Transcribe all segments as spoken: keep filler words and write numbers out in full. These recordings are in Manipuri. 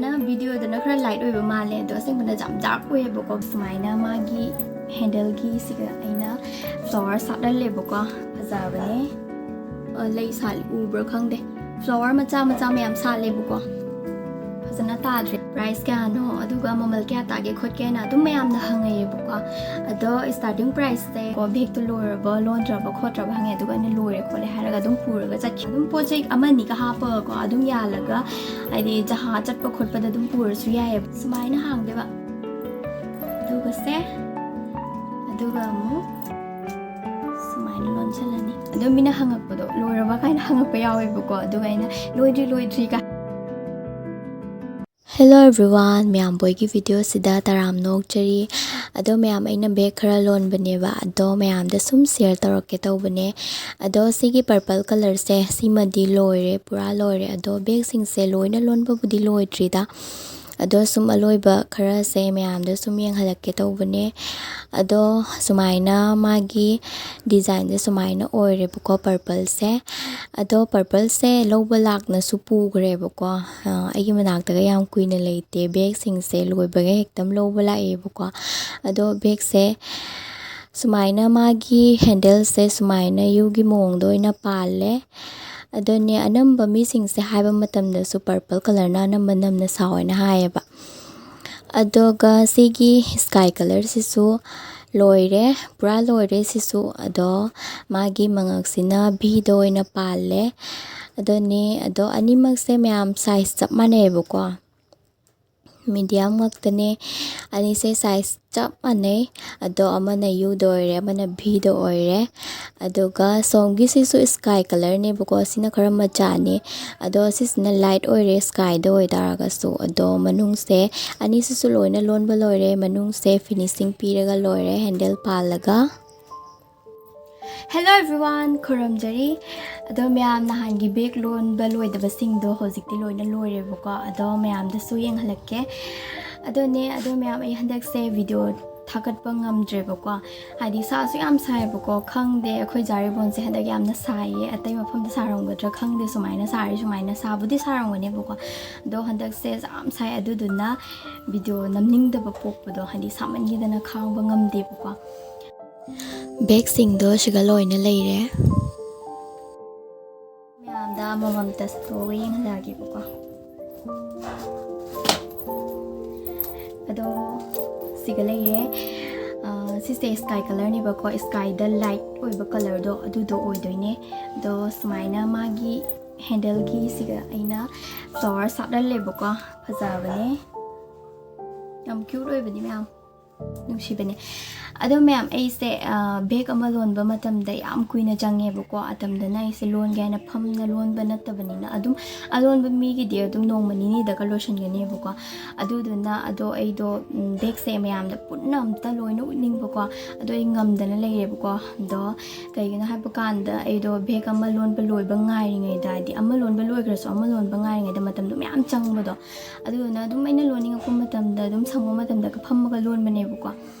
ꯅ ꯚꯤꯗꯤꯑꯣꯗꯅ ꯈꯔ ꯂꯥꯏꯠ ꯑꯣꯏꯕ ꯃꯥꯜꯂꯦ, ꯑꯗꯣ ꯑꯁꯦꯡꯕꯅ ꯌꯥꯝ ꯗꯥꯔꯛ ꯑꯣꯏꯌꯦꯕꯀꯣ꯫ ꯁꯨꯃꯥꯏꯅ ꯃꯥꯒꯤ ꯍꯦꯟꯗꯜꯒꯤꯁꯤꯒ ꯑꯩꯅ ꯐ꯭ꯂꯥꯋꯔ ꯁꯥꯠꯍꯜꯂꯦꯕꯀꯣ, ꯐꯖꯕꯅꯦ꯫ ꯑ, ꯂꯩ ꯁꯥꯠꯂꯤ ꯎꯕ꯭ꯔꯥ ꯈꯪꯗꯦ, ꯐ꯭ꯂꯥꯋꯔ ꯃꯆꯥ ꯃꯆꯥ ꯃꯌꯥꯝ ꯁꯥꯠꯂꯦꯕꯀꯣ꯫ ꯐꯖꯅ ꯇꯥꯗ꯭ꯔꯦ꯫ ꯄ꯭ꯔꯥꯏꯁ ꯀꯌꯥꯅꯣ, ꯑꯗꯨꯒ ꯃꯃꯜ ꯀꯌꯥ ꯇꯥꯒꯦ ꯈꯣꯠꯀꯦꯅ ꯑꯗꯨꯝ ꯃꯌꯥꯝꯅ ꯍꯪꯉꯛꯑꯦꯕꯀꯣ꯫ ꯑꯗꯣ ꯁ꯭ꯇꯥꯔꯇꯤꯡ ꯄ꯭ꯔꯥꯏꯁꯁꯦ ꯀꯣ, ꯕꯦꯒꯇꯣ ꯂꯣꯏꯔꯕ, ꯂꯣꯟꯗ꯭ꯔꯕ ꯈꯣꯠꯇ꯭ꯔꯕ ꯍꯪꯉꯦ, ꯑꯗꯨꯒ ꯑꯩꯅ ꯂꯣꯏꯔꯦ ꯈꯣꯠꯂꯦ ꯍꯥꯏꯔꯒ ꯑꯗꯨꯝ ꯄꯨꯔꯒ ꯆꯠꯈꯤ꯫ ꯑꯗꯨꯝ ꯄꯣꯠ ꯆꯩ ꯑꯃꯅꯤꯒ ꯍꯥꯞꯄꯒꯀꯣ, ꯑꯗꯨꯝ ꯌꯥꯜꯂꯒ, ꯍꯥꯏꯗꯤ ꯖꯍꯥ ꯆꯠꯄ ꯈꯣꯠꯄꯗ ꯑꯗꯨꯝ ꯄꯨꯔꯁꯨ ꯌꯥꯏꯑꯕ꯫ ꯁꯨꯃꯥꯏꯅ ꯍꯥꯡꯗꯣꯏꯕ꯫ ꯑꯗꯨꯒꯁꯦ, ꯑꯗꯨꯒ ꯑꯃꯨꯛ ꯁꯨꯃꯥꯏꯅ ꯂꯣꯟꯁꯤꯜꯂꯅꯤ꯫ ꯑꯗꯣ ꯃꯤꯅ ꯍꯪꯉꯛꯄꯗꯣ, "ꯂꯣꯏꯔꯕ?" ꯀꯥꯏꯅ ꯍꯪꯉꯛꯄ ꯌꯥꯎꯋꯦꯕꯀꯣ, ꯑꯗꯨꯒ ꯑꯩꯅ, "ꯂꯣꯏꯗ꯭ꯔꯤ, ꯂꯣꯏꯗ꯭ꯔꯤ" ꯀꯥꯏ꯫ Hello everyone, ꯃꯌꯥꯝꯕꯣꯏꯒꯤ ꯚꯤꯗꯤꯑꯣꯁꯤꯗ ꯇꯔꯥꯝꯅ ꯑꯣꯛꯆꯔꯤ꯫ ꯑꯗꯣ ꯃꯌꯥꯝ, ꯑꯩꯅ ꯕꯦꯒ ꯈꯔ ꯂꯣꯟꯕꯅꯦꯕ, ꯑꯗꯣ ꯃꯌꯥꯝꯗ ꯁꯨꯝ ꯁꯤꯌꯔ ꯇꯧꯔꯛꯀꯦ ꯇꯧꯕꯅꯦ꯫ ꯑꯗꯣ ꯁꯤꯒꯤ ꯄꯔꯄꯜ ꯀꯂꯔꯁꯦ, ꯁꯤꯃꯗꯤ ꯂꯣꯏꯔꯦ, ꯄꯨꯔꯥ ꯂꯣꯏꯔꯦ꯫ ꯑꯗꯣ ꯕꯦꯒꯁꯤꯡꯁꯦ ꯂꯣꯏꯅ ꯂꯣꯟꯕꯕꯨꯗꯤ ꯂꯣꯏꯗ꯭ꯔꯤꯗ, ꯑꯗꯣ ꯁꯨꯝ ꯑꯂꯣꯏꯕ ꯈꯔꯁꯦ ꯃꯌꯥꯝꯗ ꯁꯨꯝ ꯌꯦꯡꯍꯜꯂꯛꯀꯦ ꯇꯧꯕꯅꯦ꯫ ꯑꯗꯣ ꯁꯨꯃꯥꯏꯅ ꯃꯥꯒꯤ ꯗꯤꯖꯥꯏꯟꯁꯦ ꯁꯨꯃꯥꯏꯅ ꯑꯣꯏꯔꯦꯕꯀꯣ, ꯄꯔꯄꯜꯁꯦ꯫ ꯑꯗꯣ ꯄꯔꯄꯜꯁꯦ ꯂꯧꯕ ꯂꯥꯛꯅꯁꯨ ꯄꯨꯈ꯭ꯔꯦꯕꯀꯣ꯫ ꯑ, ꯑꯩꯒꯤ ꯃꯅꯥꯛꯇꯒ ꯌꯥꯝ ꯀꯨꯏꯅ ꯂꯩꯇꯦ, ꯕꯦꯒꯁꯤꯡꯁꯦ ꯂꯣꯏꯕꯒ ꯍꯦꯛꯇ ꯂꯧꯕ ꯂꯥꯛꯑꯦꯕꯀꯣ꯫ ꯑꯗꯣ ꯕꯦꯒꯁꯦ ꯁꯨꯃꯥꯏꯅ ꯃꯥꯒꯤ ꯍꯦꯟꯗꯜꯁꯦ ꯁꯨꯃꯥꯏꯅ ꯌꯨꯒꯤ ꯃꯑꯣꯡꯗ ꯑꯣꯏꯅ ꯄꯥꯜꯂꯦ꯫ ꯑꯗꯨꯅꯦ, ꯑꯅꯝꯕ ꯃꯤꯁꯤꯡꯁꯦ ꯍꯥꯏꯕ ꯃꯇꯝꯗꯁꯨ ꯄꯔꯄꯜ ꯀꯂꯔꯅ ꯑꯅꯝꯕ ꯅꯝꯅ ꯁꯥꯎꯋꯦꯅ ꯍꯥꯏꯌꯦꯕ꯫ ꯑꯗꯨꯒ ꯁꯤꯒꯤ ꯁ꯭ꯀꯥꯏ ꯀꯂꯔꯁꯤꯁꯨ ꯂꯣꯏꯔꯦ, ꯄꯨꯔꯥ ꯂꯣꯏꯔꯦ ꯁꯤꯁꯨ꯫ ꯑꯗꯣ ꯃꯥꯒꯤ ꯃꯉꯛꯁꯤꯅ ꯚꯤꯗ ꯑꯣꯏꯅ ꯄꯥꯜꯂꯦ꯫ ꯑꯗꯨꯅꯦ, ꯑꯗꯣ ꯑꯅꯤꯃꯛꯁꯦ ꯃꯌꯥꯝ ꯁꯥꯏꯖ ꯆꯞ ꯃꯥꯟꯅꯩꯌꯦꯕꯀꯣ, ꯃꯤꯗꯤꯌꯝ ꯉꯥꯛꯇꯅꯦ꯫ ꯑꯅꯤꯁꯦ ꯁꯥꯏꯖ ꯆꯞ ꯃꯥꯟꯅꯩ꯫ ꯑꯗꯣ ꯑꯃꯅ ꯌꯨꯗ ꯑꯣꯏꯔꯦ, ꯑꯃꯅ ꯚꯤꯗ ꯑꯣꯏꯔꯦ꯫ ꯑꯗꯨꯒ ꯁꯣꯝꯒꯤꯁꯤꯁꯨ ꯁ꯭ꯀꯥꯏ ꯀꯂꯔꯅꯦꯕꯀꯣ, ꯁꯤꯅ ꯈꯔ ꯃꯆꯥꯅꯤ꯫ ꯑꯗꯣ ꯁꯤꯁꯤꯅ ꯂꯥꯏꯠ ꯑꯣꯏꯔꯦ ꯁ꯭ꯀꯥꯏꯗ ꯑꯣꯏꯇꯥꯔꯒꯁꯨ꯫ ꯑꯗꯣ ꯃꯅꯨꯡꯁꯦ ꯑꯅꯤꯁꯤꯁꯨ ꯂꯣꯏꯅ ꯂꯣꯟꯕ ꯂꯣꯏꯔꯦ, ꯃꯅꯨꯡꯁꯦ ꯐꯤꯅꯤꯁꯤꯡ ꯄꯤꯔꯒ ꯂꯣꯏꯔꯦ, ꯍꯦꯟꯗꯜ ꯄꯥꯜꯂꯒ꯫ Hello everyone, ꯈꯨꯔꯨꯝꯖꯔꯤ꯫ ꯑꯗꯣ ꯃꯌꯥꯝ, ꯅꯍꯥꯟꯒꯤ ꯕꯦꯒ ꯂꯣꯟꯕ ꯂꯣꯏꯗꯕꯁꯤꯡꯗꯣ ꯍꯧꯖꯤꯛꯇꯤ ꯂꯣꯏꯅ ꯂꯣꯏꯔꯦꯕꯀꯣ꯫ ꯑꯗꯣ ꯃꯌꯥꯝꯗꯁꯨ ꯌꯦꯡꯍꯜꯂꯛꯀꯦ꯫ ꯑꯗꯨꯅꯦ, ꯑꯗꯣ ꯃꯌꯥꯝ, ꯑꯩ ꯍꯟꯗꯛꯁꯦ ꯚꯤꯗꯤꯑꯣ ꯊꯥꯒꯠꯄ ꯉꯝꯗ꯭ꯔꯦꯕꯀꯣ꯫ ꯍꯥꯏꯗꯤ ꯁꯥꯁꯨ ꯌꯥꯝ ꯁꯥꯏꯌꯦꯕꯀꯣ꯫ ꯈꯪꯗꯦ, ꯑꯩꯈꯣꯏ ꯖꯥꯔꯤꯕꯣꯟꯁꯦ ꯍꯟꯗꯛ ꯌꯥꯝꯅ ꯁꯥꯏꯌꯦ꯫ ꯑꯇꯩ ꯃꯐꯝꯗ ꯁꯥꯔꯝꯒꯗ꯭ꯔꯥ ꯈꯪꯗꯦ꯫ ꯁꯨꯃꯥꯏꯅ ꯁꯥꯔꯤ, ꯁꯨꯃꯥꯏꯅ ꯁꯥꯕꯨꯗꯤ ꯁꯥꯔꯝꯒꯅꯦꯕꯀꯣ꯫ ꯑꯗꯣ ꯍꯟꯗꯛꯁꯦ ꯌꯥꯝ ꯁꯥꯏ, ꯑꯗꯨꯗꯨꯅ ꯚꯤꯗꯤꯑꯣ ꯅꯝꯅꯤꯡꯗꯕ ꯄꯣꯛꯄꯗꯣ, ꯍꯥꯏꯗꯤ ꯁꯥꯃꯟꯈꯤꯗꯅ ꯈꯥꯡꯕ ꯉꯝꯗꯦꯕꯀꯣ꯫ ꯕꯦꯒꯁꯤꯡꯗꯣ ꯁꯤꯒ ꯂꯣꯏꯅ ꯂꯩꯔꯦ꯫ ꯃꯌꯥꯝꯗ ꯑꯃꯃꯝꯇ ꯁꯠꯇꯣꯛꯑꯒ ꯌꯦꯡꯍꯜꯂꯛꯑꯒꯦꯕꯀꯣ꯫ ꯑꯗꯣ ꯁꯤꯒ ꯂꯩꯔꯦ꯫ ꯑ, ꯁꯤꯁꯦ ꯁ꯭ꯀꯥꯏ ꯀꯂꯔꯅꯦꯕꯀꯣ꯫ ꯁ꯭ꯀꯥꯏꯗ ꯂꯥꯏꯠ ꯑꯣꯏꯕ ꯀꯂꯔꯗꯣ ꯑꯗꯨꯗꯣ ꯑꯣꯏꯗꯣꯏꯅꯦ꯫ ꯑꯗꯣ ꯁꯨꯃꯥꯏꯅ ꯃꯥꯒꯤ ꯍꯦꯟꯗꯜꯒꯤ ꯁꯤꯒ ꯑꯩꯅ ꯐ꯭ꯂꯥꯋꯔ ꯁꯥꯠꯍꯜꯂꯦꯕꯀꯣ꯫ ꯐꯖꯕꯅꯦ, ꯌꯥꯝ ꯀ꯭ꯌꯨꯠ ꯑꯣꯏꯕꯅꯤ ꯃꯌꯥꯝ, ꯅꯨꯡꯁꯤꯕꯅꯦ꯫ ꯑꯗꯣ ꯃꯌꯥꯝ, ꯑꯩꯁꯦ, ꯑ, ꯕꯦꯒ ꯑꯃ ꯂꯣꯟꯕ ꯃꯇꯝꯗ ꯌꯥꯝ ꯀꯨꯏꯅ ꯆꯪꯉꯦꯕꯀꯣ꯫ ꯑꯇꯝꯗꯅ ꯑꯩꯁꯦ ꯂꯣꯟꯒꯦ ꯍꯥꯏꯅ ꯐꯝꯅ ꯂꯣꯟꯕ ꯅꯠꯇꯕꯅꯤꯅ, ꯑꯗꯨꯝ ꯑꯂꯣꯟꯕ ꯃꯤꯒꯤꯗꯤ ꯑꯗꯨꯝ ꯅꯣꯡꯃ ꯅꯤꯅꯤꯗꯒ ꯂꯣꯏꯁꯤꯟꯒꯅꯦꯕꯀꯣ꯫ ꯑꯗꯨꯗꯨꯅ ꯑꯗꯣ ꯑꯩꯗꯣ, ꯎꯝ, ꯕꯦꯒꯁꯦ ꯃꯌꯥꯝꯗ ꯄꯨꯟꯅ ꯑꯝꯇ ꯂꯣꯏꯅ ꯎꯠꯅꯤꯡꯕꯀꯣ꯫ ꯑꯗꯣ ꯑꯩ ꯉꯝꯗꯅ ꯂꯩꯔꯦꯕꯀꯣ꯫ ꯑꯗꯣ ꯀꯩꯒꯤꯅꯣ ꯍꯥꯏꯕ ꯀꯥꯟꯗ, ꯑꯩꯗꯣ ꯕꯦꯒ ꯑꯃ ꯂꯣꯟꯕ ꯂꯣꯏꯕ ꯉꯥꯏꯔꯤꯉꯩꯗ, ꯍꯥꯏꯗꯤ ꯑꯃ ꯂꯣꯟꯕ ꯂꯣꯏꯈ꯭ꯔꯁꯨ ꯑꯃ ꯂꯣꯟꯕ ꯉꯥꯏꯔꯤꯉꯩꯗ ꯃꯇꯝꯗꯣ ꯃꯌꯥꯝ ꯆꯪꯕꯗꯣ, ꯑꯗꯨꯗꯨꯅ ꯑꯗꯨꯝ ꯑꯩꯅ ꯂꯣꯟꯅꯤꯡꯉꯛꯄ ꯃꯇꯝꯗ ꯑꯗꯨꯝ ꯁꯪꯕ ꯃꯇꯝꯗꯒ ꯐꯝꯃꯒ ꯂꯣꯟꯕꯅꯦꯕꯀꯣ꯫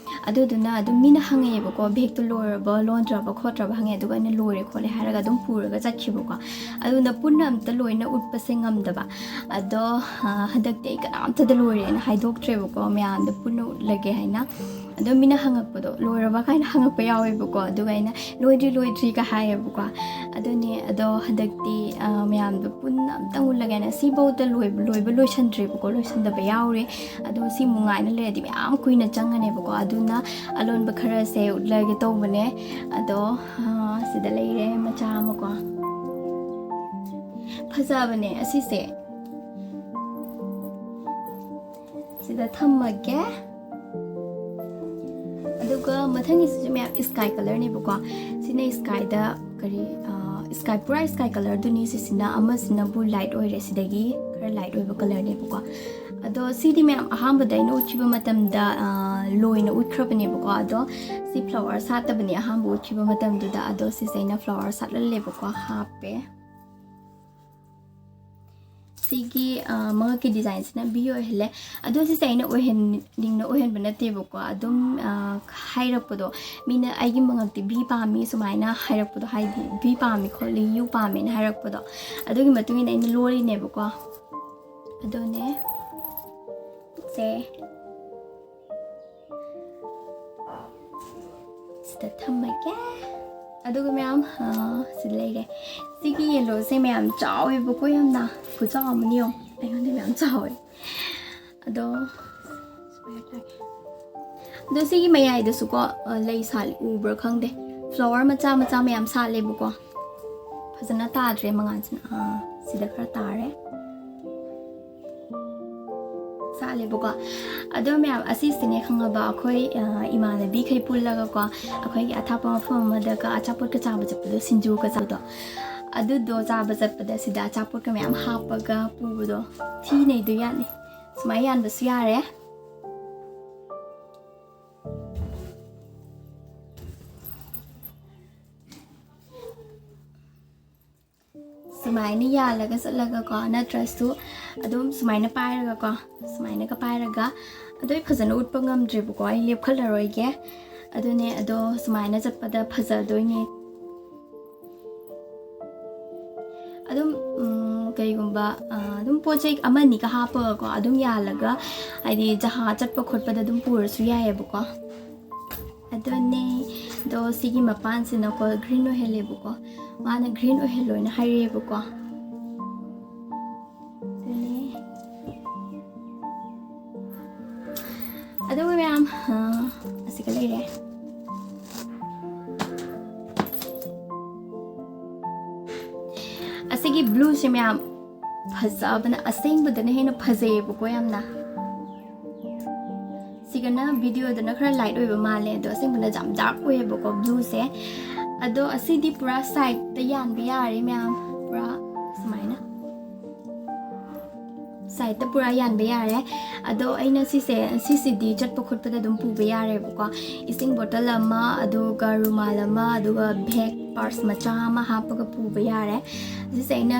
ꯑꯗꯨꯗꯨꯅ ꯑꯗꯨꯝ ꯃꯤꯅ ꯍꯪꯉꯛꯑꯦꯕꯀꯣ, "ꯕꯦꯒꯇꯣ ꯂꯣꯏꯔꯕ, ꯂꯣꯟꯗ꯭ꯔꯕ ꯈꯣꯠꯇ꯭ꯔꯕ?" ꯍꯪꯉꯦ꯫ ꯑꯗꯨꯒ ꯑꯩꯅ "ꯂꯣꯏꯔꯦ ꯈꯣꯠꯂꯦ" ꯍꯥꯏꯔꯒ ꯑꯗꯨꯝ ꯄꯨꯔꯒ ꯆꯠꯈꯤꯕꯀꯣ꯫ ꯑꯗꯨꯅ ꯄꯨꯟꯅ ꯑꯝꯇ ꯂꯣꯏꯅ ꯎꯠꯄꯁꯦ ꯉꯝꯗꯕ꯫ ꯑꯗꯣ, ꯑ, ꯍꯟꯗꯛꯇꯤ ꯑꯩ ꯀꯅꯥꯝꯇꯗ ꯂꯣꯏꯔꯦꯅ ꯍꯥꯏꯗꯣꯛꯇ꯭ꯔꯦꯕꯀꯣ, ꯃꯌꯥꯝꯗ ꯄꯨꯟꯅ ꯎꯠꯂꯒꯦ ꯍꯥꯏꯅ꯫ ꯑꯗꯣ ꯃꯤꯅ ꯍꯪꯉꯛꯄꯗꯣ, "ꯂꯣꯏꯔꯕ?" ꯀꯥꯏꯅ ꯍꯪꯉꯛꯄ ꯌꯥꯎꯋꯦꯕꯀꯣ꯫ ꯑꯗꯨꯒ ꯑꯩꯅ, "ꯂꯣꯏꯗ꯭ꯔꯤ, ꯂꯣꯏꯗ꯭ꯔꯤꯒ" ꯍꯥꯏꯌꯦꯕꯀꯣ꯫ ꯑꯗꯨꯅꯦ, ꯑꯗꯣ ꯍꯟꯗꯛꯇꯤ, ꯑ, ꯃꯌꯥꯝꯗꯣ ꯄꯨꯟꯅ ꯑꯝꯇꯪ ꯎꯠꯂꯒꯦꯅ꯫ ꯁꯤꯐꯧꯗ ꯂꯣꯏꯕ, ꯂꯣꯏꯕ ꯂꯣꯏꯁꯟꯗ꯭ꯔꯤꯕꯀꯣ, ꯂꯣꯏꯁꯟꯗꯕ ꯌꯥꯎꯔꯦ꯫ ꯑꯗꯣ ꯁꯤꯃꯨꯛ ꯉꯥꯏꯅ ꯂꯩꯔꯗꯤ ꯃꯌꯥꯝ ꯀꯨꯏꯅ ꯆꯪꯉꯅꯦꯕꯀꯣ꯫ ꯑꯗꯨꯅ ꯑꯂꯣꯟꯕ ꯈꯔꯁꯦ ꯎꯠꯂꯒꯦ ꯇꯧꯕꯅꯦ꯫ ꯑꯗꯣ, ꯑ, ꯁꯤꯗ ꯂꯩꯔꯦ ꯃꯆꯥ ꯑꯃꯀꯣ꯫ ꯐꯖꯕꯅꯦ ꯑꯁꯤꯁꯦ꯫ ꯁꯤꯗ ꯊꯝꯃꯒꯦ꯫ ꯑꯗꯨꯒ ꯃꯊꯪꯒꯤꯁꯤꯁꯨ ꯃꯌꯥꯝ ꯁ꯭ꯀꯥꯏ ꯀꯂꯔꯅꯦꯕꯀꯣ꯫ ꯁꯤꯅ ꯁ꯭ꯀꯥꯏꯗ ꯀꯔꯤ, ꯑ, ꯁ꯭ꯀꯥꯏ, ꯄꯨꯔꯥ ꯁ꯭ꯀꯥꯏ ꯀꯂꯔꯗꯨꯅꯤ꯫ ꯁꯤꯁꯤꯅ ꯑꯃꯁꯤꯅꯕꯨ ꯂꯥꯏꯠ ꯑꯣꯏꯔꯦ, ꯁꯤꯗꯒꯤ ꯈꯔ ꯂꯥꯏꯠ ꯑꯣꯏꯕ ꯀꯂꯔꯅꯦꯕꯀꯣ꯫ ꯑꯗꯣ ꯁꯤꯗꯤ ꯃꯌꯥꯝ ꯑꯍꯥꯟꯕꯗ ꯑꯩꯅ ꯎꯠꯈꯤꯕ ꯃꯇꯝꯗ, ꯑ, ꯂꯣꯏꯅ ꯎꯠꯈ꯭ꯔꯕꯅꯦꯕꯀꯣ꯫ ꯑꯗꯣ ꯁꯤ ꯐ꯭ꯂꯥꯋꯔ ꯁꯥꯠꯇꯕꯅꯤ ꯑꯍꯥꯟꯕ ꯎꯠꯈꯤꯕ ꯃꯇꯝꯗꯨꯗ꯫ ꯑꯗꯣ ꯁꯤꯁꯦ ꯑꯩꯅ ꯐ꯭ꯂꯥꯋꯔ ꯁꯥꯠꯍꯜꯂꯦꯕꯀꯣ, ꯍꯥꯞꯄꯦ꯫ ꯁꯤꯒꯤ ꯃꯉꯛꯀꯤ ꯗꯤꯖꯥꯏꯟꯁꯤꯅ ꯚꯤ ꯑꯣꯏꯍꯜꯂꯦ꯫ ꯑꯗꯣ ꯁꯤꯁꯦ ꯑꯩꯅ ꯑꯣꯏꯍꯟꯅꯤꯡꯅ ꯑꯣꯏꯍꯟꯕ ꯅꯠꯇꯦꯕꯀꯣ, ꯑꯗꯨꯝ ꯍꯥꯏꯔꯛꯄꯗꯣ, ꯃꯤꯅ "ꯑꯩꯒꯤ ꯃꯉꯛꯇꯤ ꯚꯤ ꯄꯥꯝꯃꯤ" ꯁꯨꯃꯥꯏꯅ ꯍꯥꯏꯔꯛꯄꯗꯣ, ꯍꯥꯏꯗꯤ "ꯚꯤ ꯄꯥꯝꯃꯤ ꯈꯣꯠꯂꯤ, ꯌꯨ ꯄꯥꯝꯃꯦꯅ" ꯍꯥꯏꯔꯛꯄꯗꯣ, ꯑꯗꯨꯒꯤ ꯃꯇꯨꯡ ꯏꯟꯅ ꯑꯩꯅ ꯂꯣꯜꯂꯤꯅꯦꯕꯀꯣ꯫ ꯑꯗꯨꯅꯦ ꯁꯦ ꯁꯤꯗ ꯊꯝꯃꯒꯦ꯫ ꯑꯗꯨꯒ ꯃꯌꯥꯝ, ꯁꯤꯗ ꯂꯩꯔꯦ꯫ ꯁꯤꯒꯤ ꯌꯦꯜꯂꯣꯁꯦ ꯃꯌꯥꯝ ꯆꯥꯎꯋꯦꯕꯀꯣ, ꯌꯥꯝꯅ ꯈꯨꯆꯥꯎ ꯑꯃꯅꯤ ꯌꯦꯡꯉꯣ꯫ ꯑꯩꯉꯣꯟꯗ ꯃꯌꯥꯝ ꯆꯥꯎꯋꯦ꯫ ꯑꯗꯣ ꯑꯗꯣ ꯁꯤꯒꯤ ꯃꯌꯥꯏꯗꯁꯨꯀꯣ, ꯂꯩ ꯁꯥꯠꯂꯤ, ꯎꯕ꯭ꯔꯥ ꯈꯪꯗꯦ, ꯐ꯭ꯂꯥꯋꯔ ꯃꯆꯥ ꯃꯆꯥ ꯃꯌꯥꯝ ꯁꯥꯠꯂꯦꯕꯀꯣ꯫ ꯐꯖꯅ ꯇꯥꯗ꯭ꯔꯦ ꯃꯉꯥꯜꯁꯤꯅ꯫ ꯑꯥ, ꯁꯤꯗ ꯈꯔ ꯇꯥꯔꯦ꯫ ꯁꯥꯠꯂꯦꯕꯀꯣ꯫ ꯑꯗꯣ ꯃꯌꯥꯝ, ꯑꯁꯤꯁꯤꯅꯦ ꯈꯪꯉꯕ, ꯑꯩꯈꯣꯏ ꯏꯃꯥꯟꯅꯕꯤꯈꯩ ꯄꯨꯜꯂꯒꯀꯣ, ꯑꯩꯈꯣꯏꯒꯤ ꯑꯊꯥꯞꯄ ꯃꯐꯝ ꯑꯃꯗꯒ ꯑꯆꯥꯄꯣꯠꯀ ꯆꯥꯕ ꯆꯠꯄꯗꯣ, ꯁꯤꯡꯖꯨꯒ ꯆꯥꯕꯗꯣ, ꯑꯗꯨꯗꯣ ꯆꯥꯕ ꯆꯠꯄꯗ ꯁꯤꯗ ꯑꯆꯥꯄꯣꯠꯀ ꯃꯌꯥꯝ ꯍꯥꯞꯄꯒ ꯄꯨꯕꯗꯣ, ꯊꯤ ꯅꯩꯗꯣꯏ ꯌꯥꯠꯅꯤ꯫ ꯁꯨꯃꯥꯏꯅ ꯌꯥꯟꯕꯁꯨ ꯌꯥꯔꯦ꯫ ꯁꯨꯃꯥꯏꯅ ꯌꯥꯜꯂꯒ ꯆꯠꯂꯒꯀꯣ, ꯅꯠꯇ꯭ꯔꯁꯨ ꯑꯗꯨꯝ ꯁꯨꯃꯥꯏꯅ ꯄꯥꯏꯔꯒꯀꯣ, ꯁꯨꯃꯥꯏꯅꯒ ꯄꯥꯏꯔꯒ, ꯑꯗꯣ ꯑꯩ ꯐꯖꯅ ꯎꯠꯄ ꯉꯝꯗ꯭ꯔꯦꯕꯀꯣ, ꯑꯩ ꯂꯦꯞꯈꯠꯂꯔꯣꯏꯒꯦ꯫ ꯑꯗꯨꯅꯦ, ꯑꯗꯣ ꯁꯨꯃꯥꯏꯅ ꯆꯠꯄꯗ ꯐꯖꯗꯣꯏꯅꯦ꯫ ꯑꯗꯨꯝ ꯀꯩꯒꯨꯝꯕ ꯑꯗꯨꯝ ꯄꯣꯠ ꯆꯩ ꯑꯃꯅꯤꯒ ꯍꯥꯞꯄꯒꯀꯣ, ꯑꯗꯨꯝ ꯌꯥꯜꯂꯒ, ꯍꯥꯏꯗꯤ ꯖꯍꯥ ꯆꯠꯄ ꯈꯣꯠꯄꯗ ꯑꯗꯨꯝ ꯄꯨꯔꯁꯨ ꯌꯥꯏꯑꯕꯀꯣ꯫ ꯑꯗꯨꯅꯦ꯫ ꯑꯗꯣ ꯁꯤꯒꯤ ꯃꯄꯥꯟꯁꯤꯅꯀꯣ ꯒ꯭ꯔꯤꯟ ꯑꯣꯏꯍꯜꯂꯦꯕꯀꯣ꯫ ꯃꯥꯅ ꯒ꯭ꯔꯤꯟ ꯑꯣꯏꯍꯜꯂꯣꯅ ꯍꯥꯏꯔꯛꯑꯦꯕꯀꯣ꯫ ꯑꯗꯨꯅꯦ꯫ ꯑꯗꯨꯒ ꯃꯌꯥꯝ, ꯑꯁꯤꯒ ꯂꯩꯔꯦ꯫ ꯑꯁꯤꯒꯤ ꯕ꯭ꯂꯨꯁꯦ ꯃꯌꯥꯝ ꯐꯖꯕꯅ, ꯑꯁꯦꯡꯕꯗꯅ ꯍꯦꯟꯅ ꯐꯖꯩꯌꯦꯕꯀꯣ ꯌꯥꯝꯅ꯫ ꯁꯤꯒꯅ ꯚꯤꯗꯤꯑꯣꯗꯅ ꯈꯔ ꯂꯥꯏꯠ ꯑꯣꯏꯕ ꯃꯥꯜꯂꯦ, ꯑꯗꯣ ꯑꯁꯦꯡꯕꯅ ꯌꯥꯝ ꯗꯥꯔꯛ ꯑꯣꯏꯌꯦꯕꯀꯣ ꯕ꯭ꯂꯨꯁꯦ꯫ ꯑꯗꯣ ꯑꯁꯤꯗꯤ ꯄꯨꯔꯥ ꯁꯥꯏꯗꯇ ꯌꯥꯟꯕ ꯌꯥꯔꯦ ꯃꯌꯥꯝ, ꯄꯨꯔꯥ ꯁꯨꯃꯥꯏꯅ ꯁꯥꯏꯗꯇ ꯄꯨꯔꯥ ꯌꯥꯟꯕ ꯌꯥꯔꯦ꯫ ꯑꯗꯣ ꯑꯩꯅ ꯁꯤꯁꯦ, ꯁꯤꯁꯤꯗꯤ ꯆꯠꯄ ꯈꯣꯠꯄꯗ ꯑꯗꯨꯝ ꯄꯨꯕ ꯌꯥꯔꯦꯕꯀꯣ꯫ ꯏꯁꯤꯡ ꯕꯣꯇꯜ ꯑꯃ, ꯑꯗꯨꯒ ꯔꯨꯃꯥꯜ ꯑꯃ, ꯑꯗꯨꯒ ꯕꯦꯛ ꯄꯥꯔꯁ ꯃꯆꯥ ꯑꯃ ꯍꯥꯞꯄꯒ ꯄꯨꯕ ꯌꯥꯔꯦ꯫ ꯁꯤꯁꯦ ꯑꯩꯅ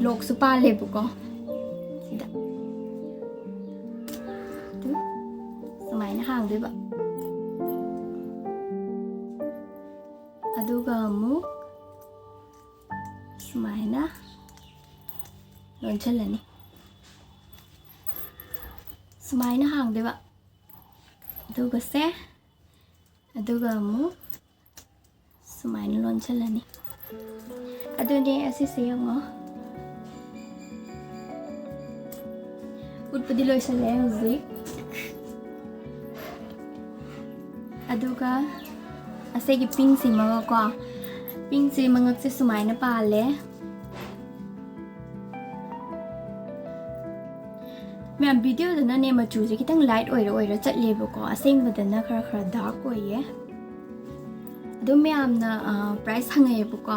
ꯂꯣꯛꯁꯨ ꯄꯥꯜꯂꯦꯕꯀꯣ꯫ ꯁꯤꯗ ꯑꯗꯨ ꯁꯨꯃꯥꯏꯅ ꯍꯥꯡꯗꯣꯏꯕ꯫ ꯑꯗꯨꯒ ꯑꯃꯨꯛ ꯁꯨꯃꯥꯏꯅ ꯂꯣꯟꯁꯤꯜꯂꯅꯤ꯫ ꯁꯨꯃꯥꯏꯅ ꯍꯥꯡꯗꯣꯏꯕ꯫ ꯑꯗꯨꯒꯁꯦ, ꯑꯗꯨꯒ ꯑꯃꯨꯛ ꯁꯨꯃꯥꯏꯅ ꯂꯣꯟꯁꯤꯜꯂꯅꯤ꯫ ꯑꯗꯨꯅꯦ, ꯑꯁꯤꯁꯦ ꯌꯦꯡꯉꯣ꯫ ꯎꯠꯄꯗꯤ ꯂꯣꯏꯁꯤꯜꯂꯦ ꯍꯧꯖꯤꯛ꯫ ꯑꯗꯨꯒ ꯑꯁꯤꯒꯤ ꯄꯤꯡꯁꯤꯃꯒꯀꯣ, ꯄꯤꯡꯁꯤ ꯃꯉꯛꯁꯦ ꯁꯨꯃꯥꯏꯅ ꯄꯥꯜꯂꯦ꯫ ꯃꯌꯥꯝ, ꯚꯤꯗꯤꯑꯣꯗꯅꯅꯦ ꯃꯆꯨꯁꯦ ꯈꯤꯇꯪ ꯂꯥꯏꯠ ꯑꯣꯏꯔ ꯑꯣꯏꯔ ꯆꯠꯂꯦꯕꯀꯣ, ꯑꯁꯦꯡꯕꯗꯅ ꯈꯔ ꯈꯔ ꯗꯥꯔꯛ ꯑꯣꯏꯌꯦ꯫ ꯑꯗꯨꯝ ꯃꯌꯥꯝꯅ, ꯑ, ꯄ꯭ꯔꯥꯏꯁ ꯍꯪꯉꯛꯑꯦꯕꯀꯣ,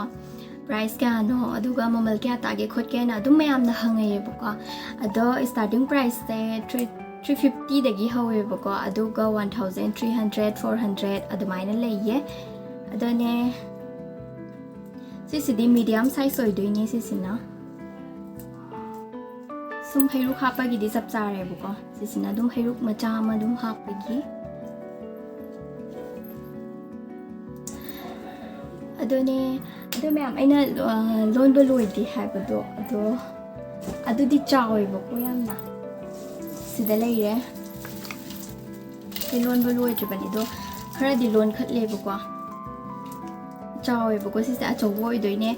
ꯄ꯭ꯔꯥꯏꯁ ꯀꯌꯥꯅꯣ, ꯑꯗꯨꯒ ꯃꯃꯜ ꯀꯌꯥ ꯇꯥꯒꯦ ꯈꯣꯠꯀꯦꯅ ꯑꯗꯨꯝ ꯃꯌꯥꯝꯅ ꯍꯪꯉꯛꯑꯦꯕꯀꯣ꯫ ꯑꯗꯣ ꯁ꯭ꯇꯥꯔꯇꯤꯡ ꯄ꯭ꯔꯥꯏꯁꯁꯦ ꯊ꯭ꯔꯤ, ꯊ꯭ꯔꯤ ꯐꯤꯐꯇꯤꯗꯒꯤ ꯍꯧꯋꯦꯕꯀꯣ, ꯑꯗꯨꯒ one thousand three hundred, four hundred ꯑꯗꯨꯃꯥꯏꯅ ꯂꯩꯌꯦ꯫ ꯑꯗꯨꯅꯦ, ꯁꯤꯁꯤꯗꯤ ꯃꯤꯗꯤꯌꯝ ꯁꯥꯏꯖ ꯑꯣꯏꯗꯣꯏꯅꯦ ꯁꯤꯁꯤꯅ꯫ ꯁꯨꯝ ꯍꯩꯔꯨꯛ ꯍꯥꯞꯄꯒꯤꯗꯤ ꯆꯞ ꯆꯥꯔꯦꯕꯀꯣ꯫ ꯁꯤꯁꯤꯅ ꯑꯗꯨꯝ ꯍꯩꯔꯨꯛ ꯃꯆꯥ ꯑꯃ ꯑꯗꯨꯝ ꯍꯥꯞꯄꯒꯤ꯫ ꯑꯗꯨꯅꯦ, ꯑꯗꯣ ꯃꯌꯥꯝ, ꯑꯩꯅ, ꯑ, ꯂꯣꯟꯕ ꯂꯣꯏꯗꯦ ꯍꯥꯏꯕꯗꯣ, ꯑꯗꯣ ꯑꯗꯨꯗꯤ ꯆꯥꯎꯋꯦꯕꯀꯣ ꯌꯥꯝꯅ꯫ ꯁꯤꯗ ꯂꯩꯔꯦ꯫ ꯁꯤ ꯂꯣꯟꯕ ꯂꯣꯏꯗ꯭ꯔꯤꯕꯅꯤ, ꯑꯗꯣ ꯈꯔꯗꯤ ꯂꯣꯟꯈꯠꯂꯦꯕꯀꯣ꯫ ꯆꯥꯎꯋꯦꯕꯀꯣ, ꯁꯤꯁꯦ ꯑꯆꯧꯕ ꯑꯣꯏꯗꯣꯏꯅꯦ꯫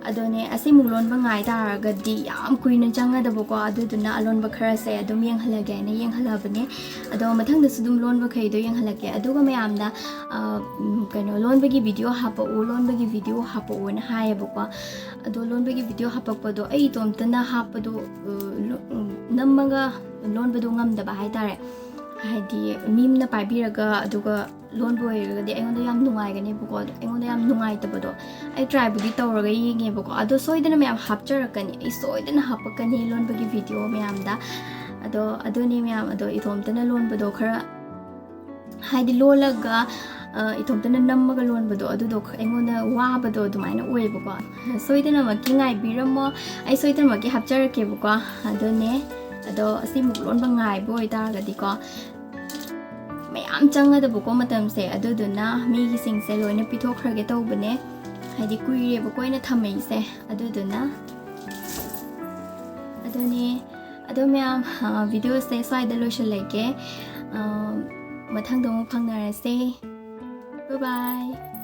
ꯑꯗꯨꯅꯦ, ꯑꯁꯤꯃꯨꯛ ꯂꯣꯟꯕ ꯉꯥꯏ ꯇꯥꯔꯒꯗꯤ ꯌꯥꯝ ꯀꯨꯏꯅ ꯆꯪꯒꯗꯕꯀꯣ, ꯑꯗꯨꯗꯨꯅ ꯑꯂꯣꯟꯕ ꯈꯔꯁꯦ ꯑꯗꯨꯝ ꯌꯦꯡꯍꯜꯂꯒꯦ ꯍꯥꯏꯅ ꯌꯦꯡꯍꯜꯂꯕꯅꯦ꯫ ꯑꯗꯣ ꯃꯊꯪꯗꯁꯨ ꯑꯗꯨꯝ ꯂꯣꯟꯕꯈꯩꯗꯣ ꯌꯦꯡꯍꯜꯂꯛꯀꯦ꯫ ꯑꯗꯨꯒ ꯃꯌꯥꯝꯅ, ꯑ, ꯎꯝ, ꯀꯩꯅꯣ, "ꯂꯣꯟꯕꯒꯤ ꯚꯤꯗꯤꯑꯣ ꯍꯥꯞꯄꯛꯎ, ꯂꯣꯟꯕꯒꯤ ꯚꯤꯗꯤꯑꯣ ꯍꯥꯞꯄꯛꯎꯅ" ꯍꯥꯏꯌꯦꯕꯀꯣ꯫ ꯑꯗꯣ ꯂꯣꯟꯕꯒꯤ ꯚꯤꯗꯤꯑꯣ ꯍꯥꯞꯄꯛꯄꯗꯣ ꯑꯩ ꯏꯇꯣꯝꯇꯅ ꯍꯥꯞꯄꯗꯣ, ꯑ, ꯂꯣ-, ꯎꯝ, ꯅꯝꯃꯒ ꯂꯣꯟꯕꯗꯣ ꯉꯝꯗꯕ ꯍꯥꯏꯇꯥꯔꯦ꯫ ꯍꯥꯏꯗꯤ ꯃꯤ ꯑꯃꯅ ꯄꯥꯏꯕꯤꯔꯒ ꯑꯗꯨꯒ ꯂꯣꯟꯕ ꯑꯣꯏꯔꯒꯗꯤ ꯑꯩꯉꯣꯟꯗ ꯌꯥꯝ ꯅꯨꯡꯉꯥꯏꯒꯅꯦꯕꯀꯣ, ꯑꯗꯣ ꯑꯩꯉꯣꯟꯗ ꯌꯥꯝ ꯅꯨꯡꯉꯥꯏꯇꯕꯗꯣ꯫ ꯑꯩ ꯇ꯭ꯔꯥꯏꯕꯨꯗꯤ ꯇꯧꯔꯒ ꯌꯦꯡꯉꯦꯕꯀꯣ, ꯑꯗꯣ ꯁꯣꯏꯗꯅ ꯃꯌꯥꯝ ꯍꯥꯞꯆꯔꯛꯀꯅꯤ, ꯑꯩ ꯁꯣꯏꯗꯅ ꯍꯥꯞꯄꯛꯀꯅꯤ ꯂꯣꯟꯕꯒꯤ ꯚꯤꯗꯤꯑꯣ ꯃꯌꯥꯝꯗ꯫ ꯑꯗꯣ ꯑꯗꯨꯅꯤ ꯃꯌꯥꯝ, ꯑꯗꯣ ꯏꯇꯣꯝꯇꯅ ꯂꯣꯟꯕꯗꯣ ꯈꯔ, ꯍꯥꯏꯗꯤ ꯂꯣꯜꯂꯒ ꯑ, ꯏꯇꯣꯝꯇꯅ ꯅꯝꯃꯒ ꯂꯣꯟꯕꯗꯣ, ꯑꯗꯨꯗꯣ ꯑꯩꯉꯣꯟꯗ ꯋꯥꯕꯗꯣ ꯑꯗꯨꯃꯥꯏꯅ ꯑꯣꯏꯌꯦꯕꯀꯣ꯫ ꯁꯣꯏꯗꯅꯃꯛꯀꯤ ꯉꯥꯏꯕꯤꯔꯝꯃꯣ, ꯑꯩ ꯁꯣꯏꯗꯅꯃꯛꯀꯤ ꯍꯥꯞꯆꯔꯛꯀꯦꯕꯀꯣ꯫ ꯑꯗꯨꯅꯦ, ꯑꯗꯣ ꯑꯁꯤꯃꯨꯛ ꯂꯣꯟꯕ ꯉꯥꯏꯕ ꯑꯣꯏꯇꯥꯔꯒꯗꯤꯀꯣ, ꯃꯌꯥꯝ ꯆꯪꯒꯗꯕꯀꯣ ꯃꯇꯝꯁꯦ, ꯑꯗꯨꯗꯨꯅ ꯃꯤꯒꯤꯁꯤꯡꯁꯦ ꯂꯣꯏꯅ ꯄꯤꯊꯣꯛꯈ꯭ꯔꯒꯦ ꯇꯧꯕꯅꯦ, ꯍꯥꯏꯗꯤ ꯀꯨꯏꯔꯦꯕꯀꯣ ꯑꯩꯅ ꯊꯝꯃꯛꯏꯁꯦ꯫ ꯑꯗꯨꯗꯨꯅ ꯑꯗꯨꯅꯦ꯫ ꯑꯗꯣ ꯃꯌꯥꯝ, ꯑ, videoꯁꯦ ꯁ꯭ꯋꯥꯏꯗ ꯂꯣꯏꯁꯤꯜꯂꯒꯦ꯫ ꯑ, ꯃꯊꯪꯗ ꯑꯃꯨꯛ ꯐꯪꯅꯔꯁꯦ꯫ Bye bye꯫